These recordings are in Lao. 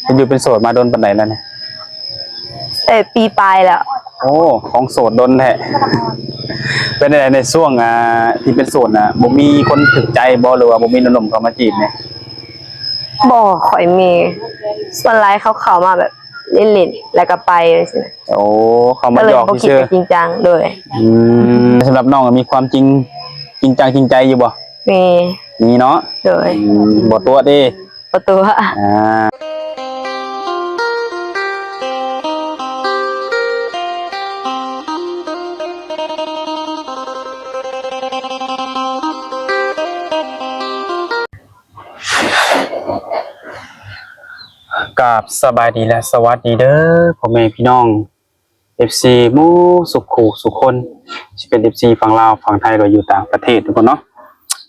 ເປັນຢູ່ເປັນໂສດມາດົນປານໃດແລ້ວນີ້? ເອີ ປີປາຍແລ້ວ. ໂອ້ ຄອງໂສດດົນແທ້. ເປັນໃດໃນຊ່ວງ ອ່າ ທີ່ເປັນໂສດນະ ບໍ່ມີຄົນຖືກໃຈບໍ່ ຫຼືວ່າບໍ່ມີໜຸ່ມໆເຂົ້າມາຈີບນີ້? ບໍ່ຄ່ອຍມີ ສ່ວນຫຼາຍເຂົາເຂົ້າມາແບບຫຼິ້ນໆ ແລ້ວກໍໄປຈັ່ງຊີ້ນະ. ໂອ້ ເຂົ້າມາຢອກຊື່ໆ. ກໍເລີຍບໍ່ຄິດຈະຈິງຈັງ. ໂດຍ. ອືມ ສຳລັບນ້ອງມີຄວາມຈິງ ຈິງຈັງຈິງໃຈຢູ່ບໍ່? ມີ ມີເນາະ. ໂດຍ. ອືມ ບໍ່ຕົວະເດ້? ບໍ່ຕົວະ. ອ່າ ກາບສະບາຍດີ ແລະ ສະຫວັດດີເດີ ພໍ່ແມ່ພີ່ນ້ອງ ເອັຟຊີໝູ່ສຸຂູສຸຄົນ ຊິເປັນເອັຟຊີຝັ່ງລາວ ຝັ່ງໄທ ຫຼືຢູ່ຕ່າງປະເທດທຸກຄົນເນາະ.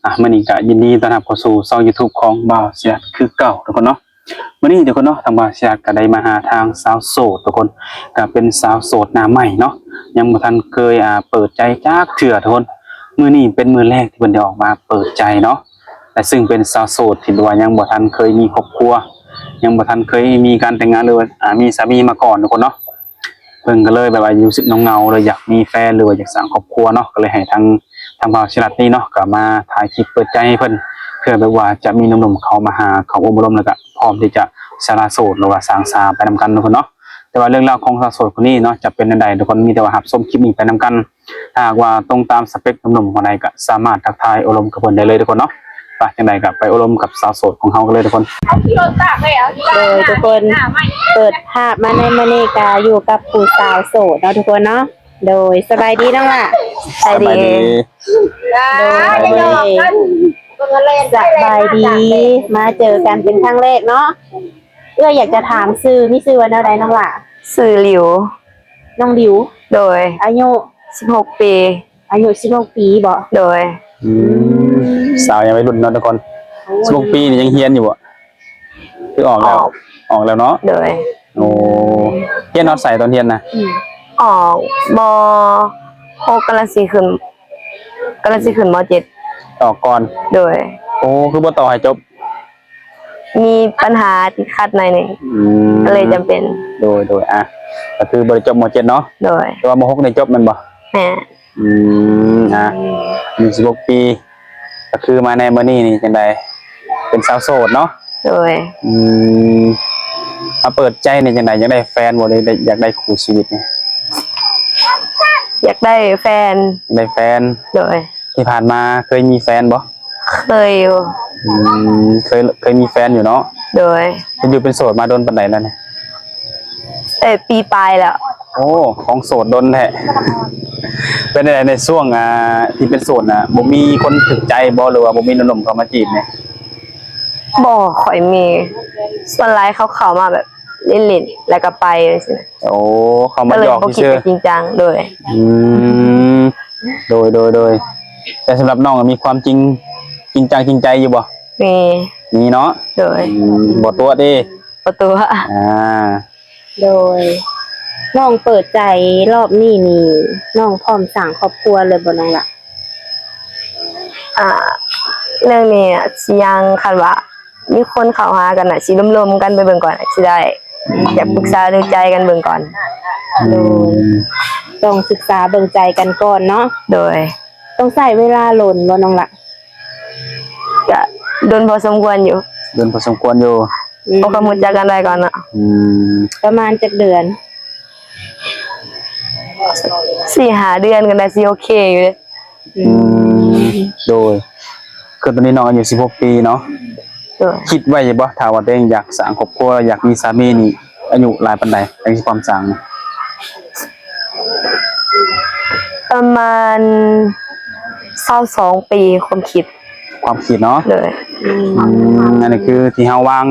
ອ່ະ ມື້ນີ້ກະຍິນດີຕ້ອນຮັບເຂົ້າສູ່ຊ່ອງຢູທູບຂອງບ່າວເຊຍດຄືເກົ່າທຸກຄົນເນາະ. ມື້ນີ້ທຸກຄົນເນາະ ທາງບ່າວເຊຍດກະໄດ້ມາຫາທາງສາວໂສດທຸກຄົນ ກະເປັນສາວໂສດໜ້າໃໝ່ເນາະ ຍັງບໍ່ທັນເຄີຍ ອ່າ ເປີດໃຈຈັກເທື່ອທຸກຄົນ. ມື້ນີ້ເປັນມື້ແລກທີ່ເພິ່ນໄດ້ອອກມາເປີດໃຈເນາະ ແລະ ຊຶ່ງເປັນສາວໂສດທີ່ແບບວ່າຍັງບໍ່ທັນເຄີຍມີຄອບຄົວ ຍັງບໍ່ທັນເຄີຍມີການແຕ່ງງານ ຫຼືວ່າ ອ່າ ມີສາມີມາກ່ອນທຸກຄົນເນາະ. ເພິ່ນກໍເລີຍແບບວ່າຮູ້ສຶກເຫງົາໆ ເລີຍຢາກມີແຟນ ຫຼືວ່າຢາກສ້າງຄອບຄົວເນາະ ກໍເລີຍໃຫ້ທາງ ທາງບ່າວເຊຍດນີ້ເນາະ ກໍມາຖ່າຍຄລິບເປີດໃຈໃຫ້ເພິ່ນ ເພື່ອແບບວ່າຈະມີໜຸ່ມໆເຂົ້າມາຫາ ເຂົ້າອົບຮົມ ແລ້ວກໍພ້ອມທີ່ຈະສະລະໂສດ ຫຼືວ່າສ້າງສາໄປນຳກັນທຸກຄົນເນາະ. ແຕ່ວ່າເລື່ອງລາວຂອງສາວໂສດຄົນນີ້ເນາະ ຈະເປັນແນວໃດ ທຸກຄົນມີແຕ່ວ່າຮັບຊົມຄລິບນີ້ໄປນຳກັນ. ຖ້າຫາກວ່າຕົງຕາມສະເປັກໜຸ່ມໆຄົນໃດ ກໍສາມາດທັກທາຍໂອ້ລົມກັບເພິ່ນໄດ້ເລີຍທຸກຄົນເນາະ. ໄປ ຈັ່ງໃດກໍໄປໂອ້ລົມກັບສາວໂສດຂອງເຮົາກັນເລີຍທຸກຄົນ. ໂດຍ ທຸກຄົນ ເປີດພາບມາໃນມື້ນີ້ກໍຢູ່ກັບຜູ້ສາວໂສດເນາະທຸກຄົນເນາະ. ໂດຍ ສະບາຍດີນ້ອງຫຼ້າ. ສະບາຍດີ. ໂດຍ ສະບາຍດີ ມາເຈີກັນເປັນຄັ້ງແລກເນາະ. ເອື້ອຍຢາກຈະຖາມຊື່ ມີຊື່ວ່າແນວໃດນ້ອງຫຼ້າ? ຊື່ຫຼິວ. ນ້ອງຫຼິວ. ໂດຍ. ອາຍຸ? ສິບຫົກປີ. ອາຍຸສິບຫົກປີບໍ? ໂດຍ. ອືມ ສາວຍັງໄວລຸ້ນເນາະທຸກຄົນ. ໂອ້ ສິບຫົກປີນີ້ຍັງຮຽນຢູ່ບໍ? ຄືອອກແລ້ວ? ອອກ ອອກແລ້ວເນາະ. ໂດຍ. ໂອ້ ຮຽນຮອດໃສຕອນຮຽນນະ? ອືມ ອອກ ມ ຫົກ ກຳລັງຊິຂຶ້ນ ກຳລັງຊິຂຶ້ນ ມ ເຈັດ. ອອກກ່ອນ? ໂດຍ. ໂອ້ ຄືບໍ່ຕໍ່ໃຫ້ຈົບ? ມີບັນຫາຕິດຂັດໜ້ອຍໜຶ່ງ. ອືມ ກໍເລີຍຈຳເປັນ. ໂດຍ ໂດຍ. ອ່ະ ກໍຄືບໍ່ໄດ້ຈົບ ມ ເຈັດ ເນາະ? ໂດຍ. ແຕ່ວ່າ ມ ຫົກ ນີ້ຈົບແມ່ນບໍ່? ແມ່ນ. ອືມ ອ່ະ ອືມ ອາຍຸສິບຫົກປີ ກໍຄືມາໃນມື້ນີ້ນີ້ຈັ່ງໃດ ເປັນສາວໂສດເນາະ? ໂດຍ. ອືມ ມາເປີດໃຈນີ້ຈັ່ງໃດ ຢາກໄດ້ແຟນບໍ່ ຫຼືຢາກໄດ້ຄູ່ຊີວິດນີ້? ຢາກໄດ້ແຟນ. ໄດ້ແຟນ. ໂດຍ. ທີ່ຜ່ານມາເຄີຍມີແຟນບໍ່? ເຄີຍຢູ່. ອືມ ເຄີຍ ເຄີຍມີແຟນຢູ່ເນາະ? ໂດຍ. ເປັນຢູ່ເປັນໂສດມາດົນປານໃດແລ້ວນີ້? ເອີ ປີປາຍແລ້ວ. ໂອ້ ຄອງໂສດດົນແທ້. ເປັນໃດໃນຊ່ວງ ອ່າ ທີ່ເປັນໂສດນະ ບໍ່ມີຄົນຖືກໃຈບໍ່ ຫຼືວ່າບໍ່ມີໜຸ່ມໆເຂົ້າມາຈີບນີ້? ບໍ່ຄ່ອຍມີ ສ່ວນຫຼາຍເຂົາເຂົ້າມາແບບຫຼິ້ນໆ ແລ້ວກໍໄປຈັ່ງຊີ້ນະ. ໂອ້ ເຂົ້າມາຢອກຊື່ໆ. ກໍເລີຍບໍ່ຄິດຈະຈິງຈັງ. ໂດຍ. ອືມ ໂດຍ ໂດຍ ໂດຍ. ແຕ່ສຳລັບນ້ອງມີຄວາມຈິງ ຈິງຈັງຈິງໃຈຢູ່ບໍ່? ມີ. ມີເນາະ? ໂດຍ. ອືມ ບໍ່ຕົວະເດ້? ບໍ່ຕົວະ. ອ່າ ໂດຍ. ນ້ອງເປີດໃຈຮອບນີ້ນີ້ ນ້ອງພ້ອມສ້າງຄອບຄົວເລີຍບໍ່ນ້ອງຫຼ້າ? ອ່າ ເລື່ອງນີ້ອາດຊິຍັງ ຄັນວ່າມີຄົນເຂົ້າຫາກໍໜ້າຊິລົມໆກັນໄປເບິ່ງກ່ອນ ອາດຊິໄດ້. ອືມ ຢາກປຶກສາດູໃຈກັນເບິ່ງກ່ອນ. ອືມ ໂດຍ. ຕ້ອງສຶກສາເບິ່ງໃຈກັນກ່ອນເນາະ? ໂດຍ. ຕ້ອງໃຊ້ເວລາດົນບໍ່ນ້ອງຫຼ້າ? ກະດົນພໍສົມຄວນຢູ່. ດົນພໍສົມຄວນຢູ່. ອືມ ເພາະກໍຮູ້ຈັກກັນໄດ້ກ່ອນເນາະ. ອືມ ປະມານຈັກເດືອນ? ສີ່ຫ້າເດືອນກໍໜ້າຊິໂອເຄຢູ່ເດ້. ອືມ ອືມ ໂດຍ. ຄືຕອນນີ້ນ້ອງອາຍຸສິບຫົກປີເນາະ? ໂດຍ. ຄິດໄວ້ຢູ່ບໍ່ ຖ້າວ່າຕົວເອງຢາກສ້າງຄອບຄົວ ຢາກມີສາມີນີ້ ອາຍຸຫຼາຍປານໃດ ຈັ່ງຊິພ້ອມສ້າງ? ປະມານຊາວສອງປີ ຄວາມຄິດ. ຄວາມຄິດເນາະ? ໂດຍ. ອືມ ອັນນີ້ຄືທີ່ເຮົາວາງ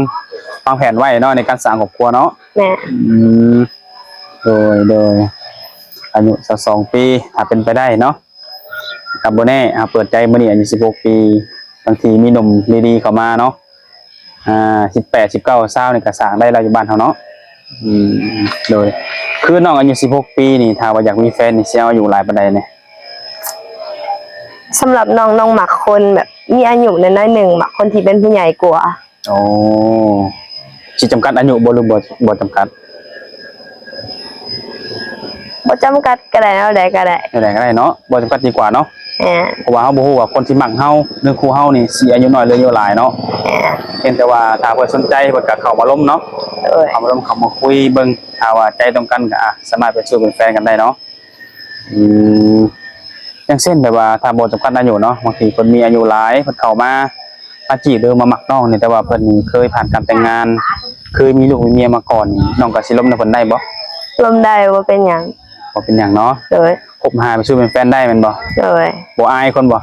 ວາງແຜນໄວ້ເນາະ ໃນການສ້າງຄອບຄົວເນາະ? ແມ່ນ. ອືມ ໂດຍ ໂດຍ. ອາຍຸຊາວສອງປີ ຖ້າເປັນໄປໄດ້ເນາະ ກໍບໍ່ແນ່ ເຮົາເປີດໃຈມື້ນີ້ອາຍຸສິບຫົກປີ ບາງທີມີໜຸ່ມດີໆເຂົ້າມາເນາະ. ອ່າ ສິບແປດ ສິບເກົ້າ ຊາວນີ້ກໍສ້າງໄດ້ແລ້ວຢູ່ບ້ານເຮົາເນາະ. ອືມ ໂດຍ. ຄືນ້ອງອາຍຸສິບຫົກປີນີ້ ຖ້າວ່າຢາກມີແຟນນີ້ ຊິເອົາອາຍຸຫຼາຍປານໃດແດ່? ສຳລັບນ້ອງ ນ້ອງມັກຄົນແບບມີອາຍຸໜ້ອຍໆໜຶ່ງ ມັກຄົນທີ່ເປັນຜູ້ໃຫຍ່ກວ່າ. ໂອ້ ຊິຈຳກັດອາຍຸບໍ່ ຫຼືບໍ່ ບໍ່ຈຳກັດ? ບໍ່ຈຳກັດກໍໄດ້ ແນວໃດກໍໄດ້ ແນວໃດກໍໄດ້ເນາະ ບໍ່ຈຳກັດດີກວ່າເນາະ. ແມ່ນ ເພາະວ່າເຮົາບໍ່ຮູ້ວ່າຄົນທີ່ມັກເຮົາ ຫຼືຄູ່ເຮົານີ້ຊິອາຍຸນ້ອຍ ຫຼືອາຍຸຫຼາຍເນາະ. ແມ່ນ ພຽງແຕ່ວ່າຖ້າເພິ່ນສົນໃຈ ເພິ່ນກໍເຂົ້າມາລົມເນາະ. ໂດຍ ເຂົ້າມາລົມ ເຂົ້າມາຄຸຍເບິ່ງ ຖ້າວ່າໃຈຕົງກັນກໍ ອາ ສາມາດເປັນຊູ້ເປັນແຟນກັນໄດ້ເນາະ. ອືມ ຢ່າງເຊັ່ນແບບວ່າຖ້າບໍ່ຈຳກັດອາຍຸເນາະ ບາງທີເພິ່ນມີອາຍຸຫຼາຍ ເພິ່ນເຂົ້າມາ ມາຈີບ ຫຼືມາມັກນ້ອງນີ້ ແຕ່ວ່າເພິ່ນນີ້ເຄີຍຜ່ານການແຕ່ງງານ ເຄີຍມີລູກມີເມຍມາກ່ອນນີ້ ນ້ອງກໍຊິລົມນຳເພິ່ນໄດ້ບໍ່? ລົມໄດ້ ບໍ່ເປັນຫຍັງ ບໍ່ເປັນຫຍັງເນາະ. ໂດຍ ຄົບຫາເປັນຊູ້ເປັນແຟນໄດ້ແມ່ນບໍ່? ໂດຍ ບໍ່ອາຍຄົນບໍ່?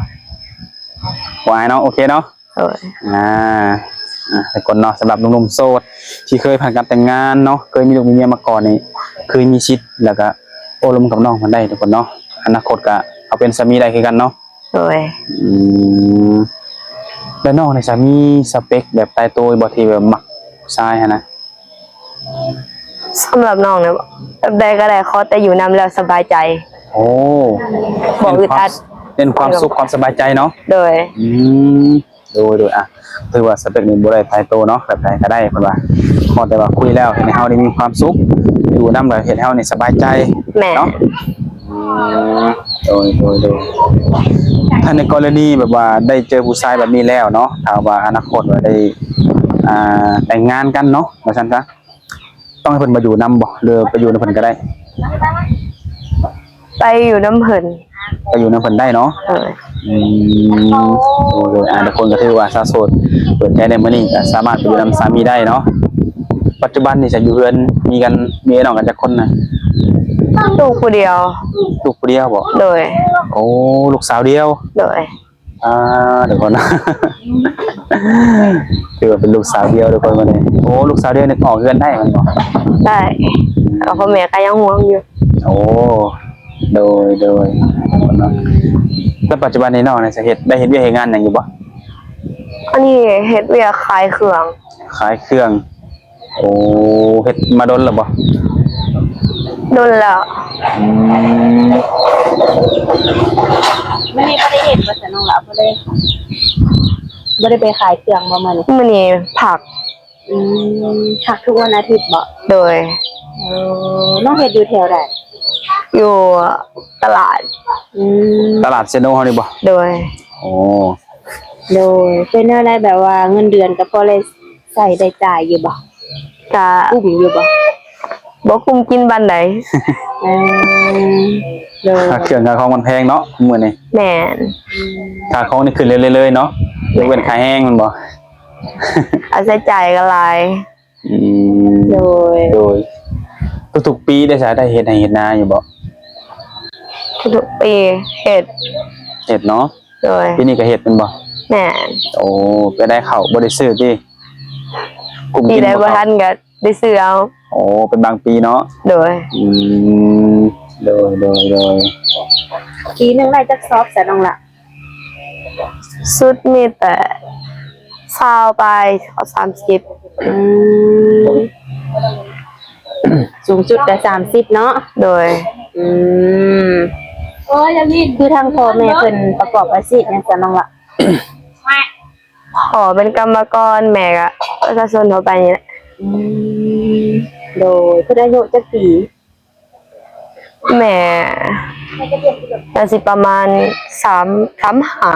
ບໍ່ອາຍເນາະ ໂອເຄເນາະ. ໂດຍ ອ່າ ອ່າ ທຸກຄົນເນາະ ສຳລັບໜຸ່ມໆໂສດທີ່ເຄີຍຜ່ານການແຕ່ງງານເນາະ ເຄີຍມີລູກມີເມຍມາກ່ອນນີ້ ເຄີຍມີສິດ ແລ້ວກໍໂອ້ລົມກັບນ້ອງເພິ່ນໄດ້ທຸກຄົນເນາະ. ອະນາຄົດກໍເອົາເປັນສາມີໄດ້ຄືກັນເນາະ. ໂດຍ ອືມ ແລ້ວນ້ອງນີ້ຊະມີສະເປັກແບບຕາຍໂຕບໍ່ ທີ່ແບບມັກຜູ້ຊາຍຫັ້ນນະ? ສຳລັບນ້ອງນະ ແບບໃດກໍໄດ້ ຂໍແຕ່ຢູ່ນຳແລ້ວສະບາຍໃຈ. ໂອ້ ບໍ່ອຶດອັດ ເນັ້ນຄວາມສຸກຄວາມສະບາຍໃຈເນາະ. ໂດຍ ອືມ ໂດຍໆ ອ່ະ ຖືວ່າສະເປັກນີ້ບໍ່ໄດ້ຕາຍໂຕເນາະ ແບບໃດກໍໄດ້ເພິ່ນວ່າ ຂໍແຕ່ວ່າຄຸຍແລ້ວເຮັດໃຫ້ເຮົາໄດ້ມີຄວາມສຸກ ຢູ່ນຳແລ້ວເຮັດໃຫ້ເຮົານີ້ສະບາຍໃຈ. ແມ່ນ ເນາະ. ອືມ ໂດຍໆໆ ຖ້າໃນກໍລະນີແບບວ່າໄດ້ເຈີຜູ້ຊາຍແບບນີ້ແລ້ວເນາະ ຖ້າວ່າອະນາຄົດວ່າໄດ້ ອ່າ ແຕ່ງງານກັນເນາະ ວ່າຊັ້ນຊະ ຕ້ອງໃຫ້ເພິ່ນມາຢູ່ນຳບໍ່ ຫຼືໄປຢູ່ນຳເພິ່ນກໍໄດ້? ໄປຢູ່ນຳເພິ່ນ ໄປຢູ່ນຳເພິ່ນໄດ້ເນາະ. ເອີ ອືມ ໂດຍໆ ອ່າ ທຸກຄົນກໍຖືວ່າສາວໂສດເປີດໃຈໃນມື້ນີ້ກໍສາມາດໄປຢູ່ນຳສາມີໄດ້ເນາະ. ປັດຈຸບັນນີ້ຊະຢູ່ເຮືອນມີກັນ ມີອ້າຍນ້ອງກັນຈັກຄົນນະ? ລູກຜູ້ດຽວ ລູກຜູ້ດຽວບໍ? ໂດຍ ໂອ້ ລູກສາວດຽວ. ໂດຍ ອ່າ ທຸກຄົນ ຖືວ່າເປັນລູກສາວດຽວທຸກຄົນມື້ນີ້. ໂອ້ ລູກສາວດຽວນີ້ອອກເຮືອນໄດ້ແມ່ນບໍ່? ໄດ້ ແຕ່ພໍ່ແມ່ກໍຍັງຫ່ວງຢູ່. ໂອ້ ໂດຍໆ ເນາະ. ແລ້ວປັດຈຸບັນນີ້ນ້ອງນີ້ເຮັດ ໄດ້ເຮັດວຽກເຮັດງານຫຍັງຢູ່ບໍ່? ອັນນີ້ເຮັດວຽກຂາຍເຄື່ອງ ຂາຍເຄື່ອງ. ໂອ້ ເຮັດມາດົນແລ້ວບໍ່? ດົນແລ້ວ. ອືມ ມື້ນີ້ບໍ່ໄດ້ເຮັດບໍ່ຊະນ້ອງຫຼ້າ? ບໍ່ໄດ້ ບໍ່ໄດ້ໄປຂາຍເຄື່ອງບໍ່ມື້ນີ້? ມື້ນີ້ພັກ. ອືມ ພັກທຸກວັນອາທິດບໍ? ໂດຍ. ເອີ ນ້ອງເຮັດຢູ່ແຖວໃດ? ຢູ່ຕະຫຼາດ. ອືມ ຕະຫຼາດເຊໂນເຮົານີ້ບໍ? ໂດຍ. ໂອ້ ໂດຍ. ເປັນແນວໃດ ແບບວ່າເງິນເດືອນກໍພໍໄດ້ໃຊ້ໄດ້ຈ່າຍຢູ່ບໍ່? ກະກຸ້ມຢູ່ບໍ່? ບໍ່ກຸ້ມກິນປານໃດ. ເອີ ໂດຍ. ຄ່າເຄື່ອງຄ່າຂອງມັນແພງເນາະມື້ນີ້. ແມ່ນ. ອືມ ຄ່າຂອງນີ້ຂຶ້ນເລື້ອຍໆເນາະ. ແມ່ນ. ຍົກເວັ້ນຄ່າແຮງແມ່ນບໍ່? ຄ່າໃຊ້ຈ່າຍກໍຫຼາຍ. ອືມ ໂດຍ ໂດຍ. ທຸກໆປີໄດ້ສາ ໄດ້ເຮັດໄຮ່ເຮັດນາຢູ່ບໍ່? ທຸກໆປີເຮັດ ເຮັດເນາະ. ໂດຍ. ປີນີ້ກໍເຮັດແມ່ນບໍ່? ແມ່ນ. ໂອ້ ໄປໄດ້ເຂົ້າບໍ່ໄດ້ຊື້ຕິ? ກຸ້ມກິນບໍ່? ປີໃດບໍ່ທັນກໍໄດ້ຊື້ເອົາ. ໂອ້ ເປັນບາງປີເນາະ. ໂດຍ. ອືມ ໂດຍ ໂດຍ ໂດຍ. ປີໜຶ່ງໄດ້ຈັກຊອບຊະນ້ອງລະ? ສຸດມີແຕ່ຊາວປາຍ ຮອດສາມສິບ. ອືມ ສູງສຸດກໍສາມສິບເນາະ. ໂດຍ. ອືມ ຄືທາງພໍ່ແມ່ເພິ່ນປະກອບອາຊີບຫຍັງຊະນ້ອງລະ? ພໍ່ເປັນກຳມະກອນ ແມ່ກໍປະຊາຊົນທົ່ວໄປນີ້ແຫຼະ. ອືມ ໂດຍ. ເພິ່ນອາຍຸຈັກປີ? ແມ່ໜ້າຊິປະມານສາມ ສາມຫ້າ.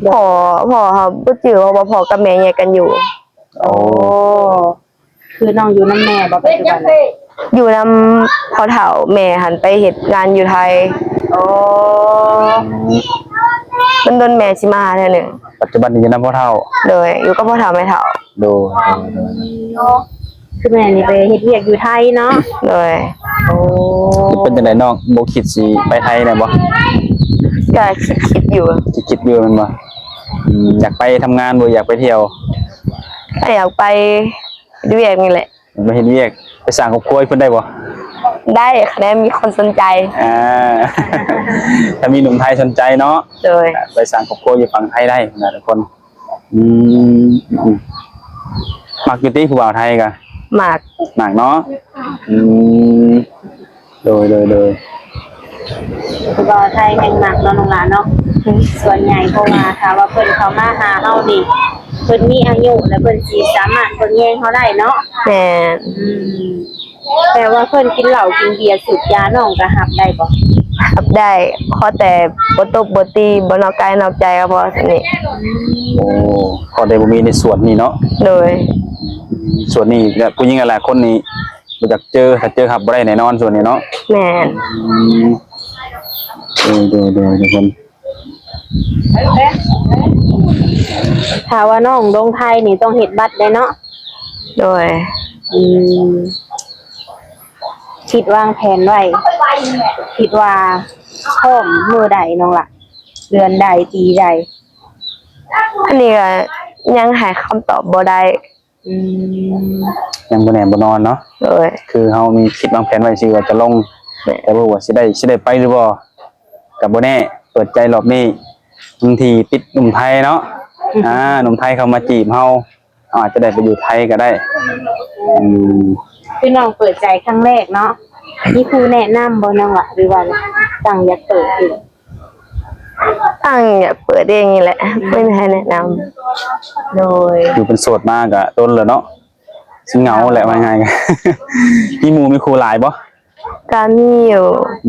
ພໍ່ ພໍ່ເຮົາບໍ່ຈື່ ເພາະວ່າພໍ່ກັບແມ່ແຍກກັນຢູ່. ໂອ້ ຄືນ້ອງຢູ່ນຳແມ່ບໍ່ປັດຈຸບັນ? ຢູ່ນຳພໍ່ເຖົ້າ ແມ່ຫັ້ນໄປເຮັດງານຢູ່ໄທ. ໂອ້ ດົນໆແມ່ຊິມາຫາເທື່ອໜຶ່ງ. ປັດຈຸບັນນີ້ຢູ່ນຳພໍ່ເຖົ້າ. ໂດຍ. ຢູ່ກັບພໍ່ເຖົ້າແມ່ເຖົ້າ. ໂດຍ ໂດຍ ໂດຍ. ຄືແມ່ນີ້ໄປເຮັດວຽກຢູ່ໄທເນາະ. ໂດຍ. ໂອ້ ເປັນຈັ່ງໃດນ້ອງ ບໍ່ຄິດຊິໄປໄທແດ່ບໍ່? ກໍຄິດໆຢູ່. ຄິດໆຢູ່ແມ່ນບໍ່? ອືມ ຢາກໄປທຳງານບໍ່ ຢາກໄປທ່ຽວ? ກໍຢາກໄປເຮັດວຽກນີ້ແຫຼະ. ໄປເຮັດວຽກ ໄປສ້າງຄອບຄົວຢູ່ພຸ້ນໄດ້ບໍ່? ໄດ້ ຄັນແມ່ນມີຄົນສົນໃຈ. ອ່າ ຖ້າມີໜຸ່ມໄທສົນໃຈເນາະ. ໂດຍ. ໄປສ້າງຄອບຄົວຢູ່ຝັ່ງໄທໄດ້ພຸ້ນນະທຸກຄົນ. ອືມ ອືມ ມັກຢູ່ຕິຜູ້ບ່າວໄທກະ? ມັກ. ມັກເນາະ. ອືມ ໂດຍ ໂດຍ ໂດຍ. ຜູ້ບ່າວໄທແຮ່ງມັກເນາະນ້ອງຫຼ້າເນາະ. ສ່ວນໃຫຍ່ ເພາະວ່າຖ້າວ່າເພິ່ນເຂົ້າມາຫາເຮົານີ້ ເພິ່ນມີອາຍຸ ແລະ ເພິ່ນຊິສາມາດເບິ່ງແຍງເຮົາໄດ້ເນາະ. ແມ່ນ. ອືມ ແຕ່ວ່າເພິ່ນກິນເຫຼົ້າກິນເບຍສູບຢາ ນ້ອງກໍຮັບໄດ້ບໍ່? ຮັບໄດ້ ຂໍແຕ່ບໍ່ຕົບບໍ່ຕີ ບໍ່ນອກກາຍນອກໃຈກໍພໍສ່ຳນີ້. ໂອ້ ຂໍແຕ່ບໍ່ມີໃນສ່ວນນີ້ເນາະ. ໂດຍ. ສ່ວນນີ້ກໍຜູ້ຍິງຫຼາຍໆຄົນນີ້ບໍ່ຢາກເຈີ ຖ້າເຈີຮັບບໍ່ໄດ້ແນ່ນອນສ່ວນນີ້ເນາະ. ແມ່ນ. ອືມ ໂດຍໆໆ ທຸກຄົນ. ຖ້າວ່ານ້ອງລົງໄທນີ້ຕ້ອງເຮັດບັດໄດ້ເນາະ? ໂດຍ. ອືມ ຄິດວາງແຜນໄວ້ ຄິດວ່າພ້ອມມື້ໃດນ້ອງລະ? ເດືອນໃດ ປີໃດ? ອັນນີ້ກໍຍັງໃຫ້ຄຳຕອບບໍ່ໄດ້. ອືມ ຍັງບໍ່ແນ່ບໍ່ນອນເນາະ. ໂດຍ. ຄືເຮົາມີຄິດວາງແຜນໄວ້ຊື່ວ່າຈະລົງ ແມ່ນ ແຕ່ບໍ່ຮູ້ວ່າຊິໄດ້ ຊິໄດ້ໄປຫຼືບໍ່ ກໍບໍ່ແນ່. ເປີດໃຈລອບນີ້ ບາງທີຕິດໜຸ່ມໄທເນາະ. ອືມ ອ່າ ໜຸ່ມໄທເຂົ້າມາຈີບເຮົາ ເຮົາອາດຈະໄດ້ໄປຢູ່ໄທກໍໄດ້. ອືມ ຄືນ້ອງເປີດໃຈຄັ້ງແລກເນາະ ມີຜູ້ແນະນຳບໍ່ນ້ອງລະ ຫຼືວ່າຕັ້ງຢາກເປີດເອງ? ຕັ້ງຢາກເປີດເອງນີ້ແຫຼະ ບໍ່ມີໃຜແນະນຳ. ໂດຍ. ຢູ່ເປັນໂສດມາກະດົນແລ້ວເນາະ ຊິເຫງົາແຫຼະ ວ່າງ່າຍໆ. ມີໝູ່ມີຄູ່ຫຼາຍບໍ່? ກະມີຢູ່.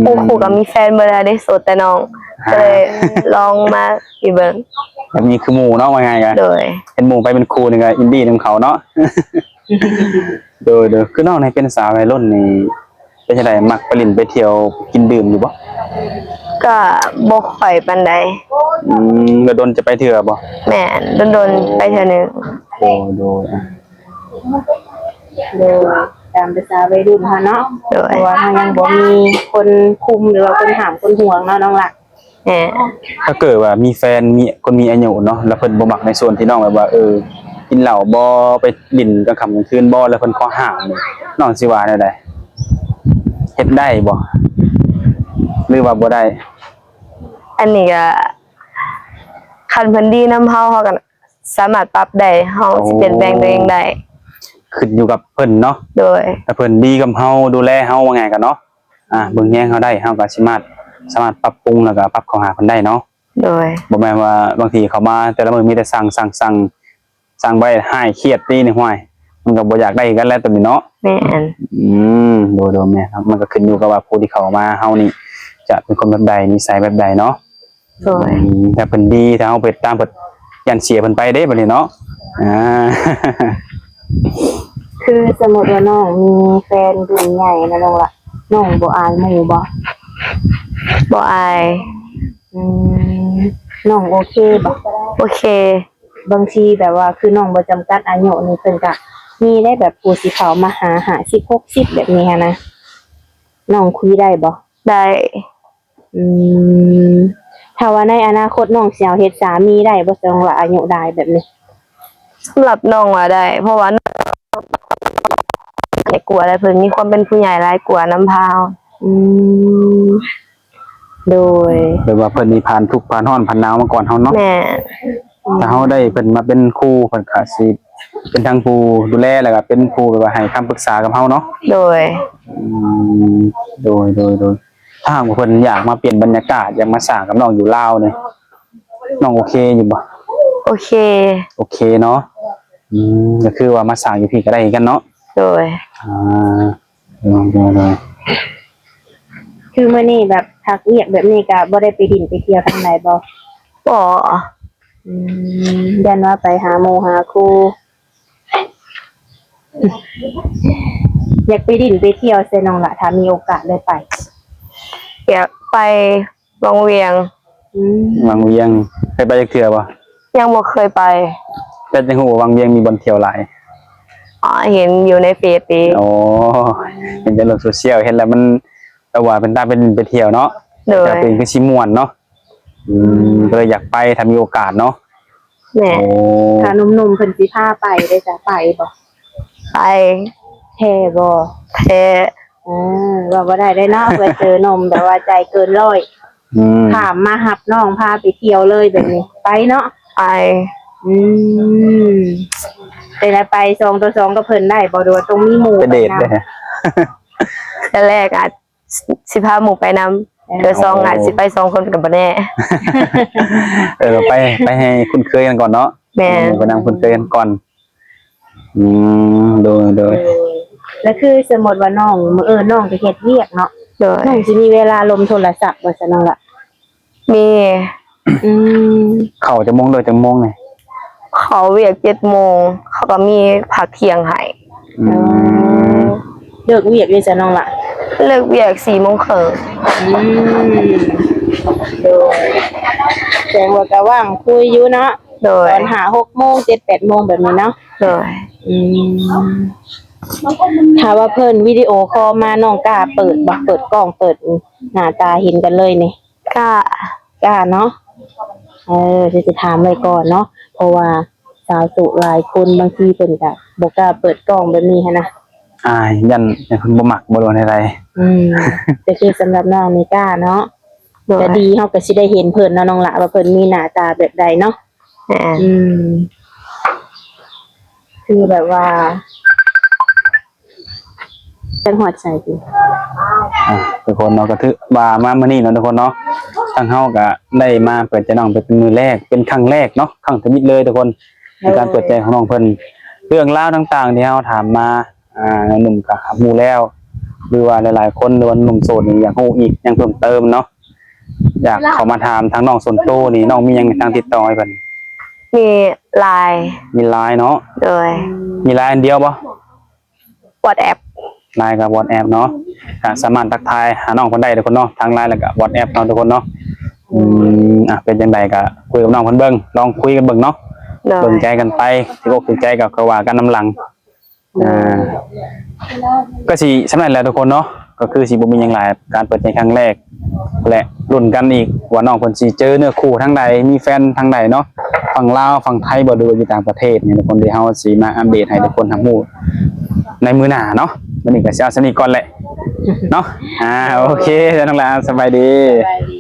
ອືມ ໝູ່ຄູ່ກະມີແຟນເບິດແລ້ວເດ້ ໂສດແຕ່ນ້ອງ ກະເລີຍລອງມາອີກເບິ່ງ ແບບນີ້ຄືໝູ່ເນາະ ວ່າງ່າຍກະ. ໂດຍ. ເຫັນໝູ່ໄປເປັນຄູ່ນີ້ກະອິນດີນຳເຂົາເນາະ. ໂດຍໆ. ຄືນ້ອງນີ້ເປັນສາວໄວລຸ້ນນີ້ ເປັນຈັ່ງໃດ ມັກໄປຫຼິ້ນໄປທ່ຽວກິນດື່ມຢູ່ບໍ່? ກະບໍ່ຄ່ອຍປານໃດ. ອືມ ແລ້ວດົນຈະໄປເທື່ອບໍ່? ແມ່ນ ດົນໆໄປເທື່ອໜຶ່ງ. ໂດຍໆ. ໂດຍ ຕາມພາສາໄວລຸ້ນເຮົາເນາະ. ໂດຍ. ເພາະວ່າເຮົາຍັງບໍ່ມີຄົນຄຸມ ຫຼືວ່າຄົນຫ້າມຄົນຫ່ວງເນາະ ນ້ອງລະ. ແມ່ນ. ຖ້າເກີດວ່າມີແຟນ ມີຄົນມີອາຍຸເນາະ ແລ້ວເພິ່ນບໍ່ມັກໃນສ່ວນທີ່ນ້ອງແບບວ່າ ເອີ ກິນເຫຼົ້າບໍ່ ໄປຫຼິ້ນກາງຄ່ຳກາງຄືນບໍ່ ແລ້ວເພິ່ນຂໍຫ້າມນີ້ ນ້ອງຊິວ່າແນວໃດ? ເຮັດໄດ້ບໍ່ ຫຼືວ່າບໍ່ໄດ້? ອັນນີ້ກະ ຄັນເພິ່ນດີນຳເຮົາ ເຮົາກະສາມາດປັບໄດ້ ເຮົາຊິປ່ຽນແປງຕົວເອງໄດ້. ໂອ້ ຂຶ້ນຢູ່ກັບເພິ່ນເນາະ. ໂດຍ. ຖ້າເພິ່ນດີກັບເຮົາ ດູແລເຮົາ ວ່າງ່າຍກະເນາະ ອ່າ ເບິ່ງແຍງເຮົາໄດ້ ເຮົາກໍສາມາດ ສາມາດປັບປຸງ ແລ້ວກໍປັບເຂົ້າຫາເພິ່ນໄດ້ເນາະ. ໂດຍ. ບໍ່ແມ່ນວ່າບາງທີເຂົາມາແຕ່ລະມື້ມີແຕ່ສັ່ງ ສັ່ງ ສັ່ງ ສັ່ງໄວ້ ຮ້າຍຄຽດຕີນີ້ ຫ້ວຍ ມັນກໍບໍ່ຢາກໄດ້ຄືກັນແຫຼະໂຕນີ້ເນາະ. ແມ່ນ. ອືມ ໂດຍໆ ແມ່ນ. ມັນກໍຂຶ້ນຢູ່ກັບວ່າຜູ້ທີ່ເຂົ້າມາເຮົານີ້ຈະເປັນຄົນແບບໃດ ນິໄສແບບໃດເນາະ. ໂດຍ. ອືມ ຖ້າເພິ່ນດີ ຖ້າເຮົາໄປຕາມເພິ່ນ ຢ້ານເສຍເພິ່ນໄປເດ້ບັດນີ້ເນາະ. ອ່າ ຄືສົມມຸດວ່ານ້ອງມີແຟນລຸ້ນໃຫຍ່ນະນ້ອງລະ ນ້ອງບໍ່ອາຍໝູ່ບໍ່? ບໍ່ອາຍ. ອືມ ນ້ອງໂອເຄບໍ່? ໂອເຄ. ບາງທີແບບວ່າ ຄືນ້ອງບໍ່ຈຳກັດອາຍຸນີ້ ເພິ່ນກະມີໄດ້ແບບຜູ້ຊິເຂົ້າມາຫາ ຫ້າສິບ ຫົກສິບ ແບບນີ້ຫັ້ນນະ ນ້ອງຄຸຍໄດ້ບໍ່? ໄດ້. ອືມ ຖ້າວ່າໃນອະນາຄົດນ້ອງຊິເອົາເຮັດສາມີໄດ້ບໍ່ ນ້ອງລະ ອາຍຸຫຼາຍແບບນີ້? ສຳລັບນ້ອງວ່າໄດ້ ເພາະວ່ານ້ອງຫຼາຍກວ່າ ແລະ ເພິ່ນມີຄວາມເປັນຜູ້ໃຫຍ່ຫຼາຍກວ່ານຳພາເຮົາ. ອືມ ໂດຍ. ແບບວ່າເພິ່ນນີ້ຜ່ານທຸກ ຜ່ານຮ້ອນ ຜ່ານໜາວມາກ່ອນເຮົາເນາະ. ແມ່ນ. ຖ້າເຮົາໄດ້ເພິ່ນມາເປັນຄູ່ ເພິ່ນກະຊິເປັນທັງຜູ້ດູແລ ແລ້ວກະເປັນຜູ້ແບບວ່າໃຫ້ຄຳປຶກສາກັບເຮົາເນາະ. ໂດຍ. ອືມ ໂດຍໆໆ. ຖ້າຫາກວ່າເພິ່ນຢາກມາປ່ຽນບັນຍາກາດ ຢາກມາສ້າງກັບນ້ອງຢູ່ລາວນີ້ ນ້ອງໂອເຄຢູ່ບໍ່? ໂອເຄ. ໂອເຄເນາະ. ອືມ ກໍຄືວ່າມາສ້າງຢູ່ພີ້ກໍໄດ້ຄືກັນເນາະ. ໂດຍ. ອ່າ ໂດຍໆ. ຄືມື້ນີ້ແບບພັກວຽກແບບນີ້ ກໍບໍ່ໄດ້ໄປຫຼິ້ນໄປທ່ຽວທາງໃດບໍ່? ບໍ່. ອືມ ຢ້ານວ່າໄປຫາໝູ່ຫາຄູ່. ຢາກໄປຫຼິ້ນໄປທ່ຽວໃສນ້ອງລະ ຖ້າມີໂອກາດໄດ້ໄປ? ຢາກໄປວັງວຽງ. ອືມ ວັງວຽງ ເຄີຍໄປຈັກເທື່ອບໍ່? ຍັງບໍ່ເຄີຍໄປ. ແຕ່ຈັ່ງຮູ້ວ່າວັງວຽງມີບ່ອນທ່ຽວຫຼາຍ. ອໍ ເຫັນຢູ່ໃນເຟສຕິ. ອໍ ເຫັນໃນໂລກໂຊຊຽວ ເຫັນແລ້ວມັນ ແບບວ່າເປັນຕາໄປຫຼິ້ນໄປທ່ຽວເນາະ. ໂດຍ. ກໍເປັນຄືຊິມ່ວນເນາະ. ອືມ ກໍເລີຍຢາກໄປ ຖ້າມີໂອກາດເນາະ. ແມ່ນ. ໂອ້ ຖ້າໜຸ່ມໆເພິ່ນຊິພາໄປເດ້ ຈະໄປບໍ່? ໄປ. ແທ້ບໍ່? ແທ້. ເອີ ເວົ້າບໍ່ໄດ້ເດ້ເນາະ ເພື່ອເຈີໜຸ່ມແບບວ່າໃຈເກີນຮ້ອຍ. ອືມ ຂ້າມມາຮັບນ້ອງພາໄປທ່ຽວເລີຍແບບນີ້ ໄປເນາະ? ໄປ. ອືມ ເປັນໃດ ໄປສອງຕໍ່ສອງກັບເພິ່ນໄດ້ບໍ່ ຫຼືວ່າຕ້ອງມີໝູ່ໄປນຳ? ໄປເດດເດ້. ແຕ່ແລກອາດ ຊິພາໝູ່ໄປນຳ. ເອີ ເທື່ອສອງອາດຊິໄປສອງຄົນກໍບໍ່ແນ່. ເອີ ໄປ ໄປໃຫ້ຄຸ້ນເຄີຍກັນກ່ອນເນາະ. ແມ່ນ ເພາະວ່ານາງເພິ່ນເຄີຍກັນກ່ອນ. ອືມ ໂດຍ ໂດຍ ແລ້ວຄືສົມມຸດວ່ານ້ອງ ເອີ ນ້ອງໄປເຮັດວຽກເນາະ ໂດຍ ນ້ອງຊິມີເວລາລົມໂທລະສັບບໍ່ຊະນ້ອງລະ? ມີ. ອືມ ເຂົ້າຈັກໂມງເລີກຈັກໂມງນີ້? ເຂົ້າວຽກເຈັດໂມງ ເຂົາກໍມີພັກທ່ຽງໃຫ້. ອືມ ເລີກວຽກຢູ່ໃສນ້ອງລະ? ເລີກວຽກສີ່ໂມງເຄິ່ງ. ອືມ ໂດຍ ແສດງວ່າກໍວ່າງຄຸຍຢູ່ເນາະ. ໂດຍ ຕອນຫ້າຫົກໂມງ ເຈັດແປດໂມງແບບນີ້ເນາະ. ໂດຍ ອືມ ຖ້າວ່າເພິ່ນວິດີໂອຄໍມາ ນ້ອງກ້າເປີດບໍ່? ເປີດກ້ອງ ເປີດໜ້າຕາເຫັນກັນເລີຍນີ້? ກ້າ ກ້າເນາະ. ເອີ ຊິຖາມໄວ້ກ່ອນເນາະ ເພາະວ່າສາວໂສດຫຼາຍຄົນ ບາງທີເພິ່ນກະບໍ່ກ້າເປີດກ້ອງແບບນີ້ຫັ້ນນະ. ອາຍ ຢ້ານ ຢ້ານເພິ່ນບໍ່ມັກບໍ່ ຫຼືວ່າແນວໃດ? ອືມ ແຕ່ຄືສຳລັບນ້ອງນີ້ກ້າເນາະ. ໂດຍ ກະດີ ເຮົາກະຊິໄດ້ເຫັນເພິ່ນເນາະນ້ອງຫຼ້າ ວ່າເພິ່ນມີໜ້າຕາແບບໃດເນາະ. ແມ່ນ ອືມ ຄືແບບວ່າ ຈັກຮອດໃສຕິ? ອ່າ ທຸກຄົນເນາະ ກໍຖືວ່າມາມື້ນີ້ເນາະ ທຸກຄົນເນາະ ທາງເຮົາກໍໄດ້ມາເປີດໃຈນ້ອງເປັນມື້ແລກ ເປັນຄັ້ງແລກເນາະ ຄັ້ງທຳອິດເລີຍທຸກຄົນ ໃນການເປີດໃຈຂອງນ້ອງເພິ່ນ. ເລື່ອງລາວຕ່າງໆທີ່ເຮົາຖາມມາ ອ່າ ໜຸ່ມກໍຮັບຮູ້ແລ້ວ ຫຼືວ່າຫຼາຍໆຄົນ ຫຼືວ່າໜຸ່ມໂສດນີ້ຢາກຮູ້ອີກຫຍັງເພີ່ມເຕີມເນາະ ຢາກເຂົ້າມາຖາມທາງນ້ອງສ່ວນໂຕນີ້ ນ້ອງມີຫຍັງໃຫ້ທາງຕິດຕໍ່ໃຫ້ເພິ່ນ? ມີ LINE ມີ LINE ເນາະ. ໂດຍ ມີ LINE ອັນດຽວບໍ່? WhatsApp LINE ກັບ WhatsApp ເນາະ ກໍສາມາດທັກທາຍຫານ້ອງເພິ່ນໄດ້ທຸກຄົນເນາະ ທາງ LINE ແລ້ວກໍ WhatsApp ເນາະທຸກຄົນເນາະ. ອືມ ອ່ະ ເປັນຈັ່ງໃດກໍຄຸຍກັບນ້ອງເພິ່ນເບິ່ງ ລອງຄຸຍກັນເບິ່ງເນາະ. ໂດຍ ເບິ່ງໃຈກັນໄປ ຖືກອົກຖືກໃຈກໍຄ່ອຍວ່າກັນນຳຫຼັງ. ໂດຍ ອ່າ ກໍຊິສ່ຳນັ້ນແຫຼະທຸກຄົນເນາະ ກໍຄືຊິບໍ່ມີຫຍັງຫຼາຍ ການເປີດໃຈຄັ້ງແລກ ແລະ ລຸ້ນກັນອີກວ່ານ້ອງເພິ່ນຊິເຈີເນື້ອຄູ່ທາງໃດ ມີແຟນທາງໃດເນາະ ຝັ່ງລາວ ຝັ່ງໄທບໍ່ ຫຼືວ່າຢູ່ຕ່າງປະເທດນີ້ທຸກຄົນ ດຽວເຮົາຊິມາອັບເດດໃຫ້ທຸກຄົນຮັບຮູ້ໃນມື້ໜ້າເນາະ. ມື້ນີ້ກໍຊິເອົາສ່ຳນີ້ກ່ອນແຫຼະເນາະ. ອ່າ ໂອເຄ ນ້ອງຫຼ້າ ສະບາຍດີ. ສະບາຍດີ.